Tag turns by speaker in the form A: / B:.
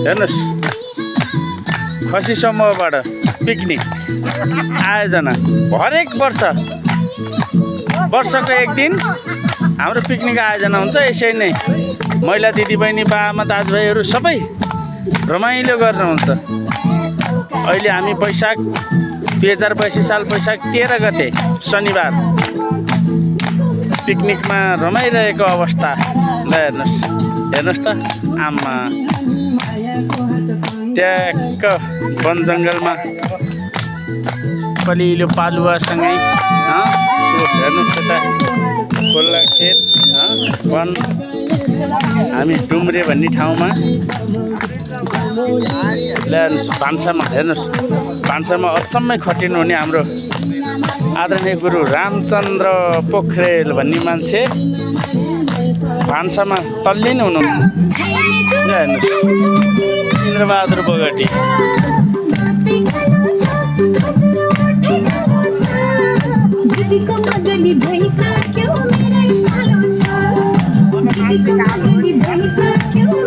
A: हेर्नुहोस् खसी समूहबाट पिकनिक आयोजना हरेक वर्षको एक दिन हाम्रो पिकनिक आयोजना हुन्छ। यसै नै महिला दिदीबहिनी बाआमा दाजुभाइहरू सबै रमाइलो गर्नुहुन्छ। अहिले हामी वैशाख 2082 साल वैशाख 13 गते शनिबार पिकनिकमा रमाइरहेको अवस्था। ल हेर्नुहोस् त आमा ट्याक्क वन जङ्गलमा कलिलो पालुवासँगै हेर्नुहोस् त खोला खेत वन। हामी डुम्रे भन्ने ठाउँमा हेर्नुहोस् भान्सामा अचम्मै खटिनु हुने हाम्रो आदरणीय गुरु रामचन्द्र पोखरेल भन्ने मान्छे भान्सामा तल्लीन हुनुहुन्छ। हेर्नुहोस् इन्द्रबहादुर बोगटी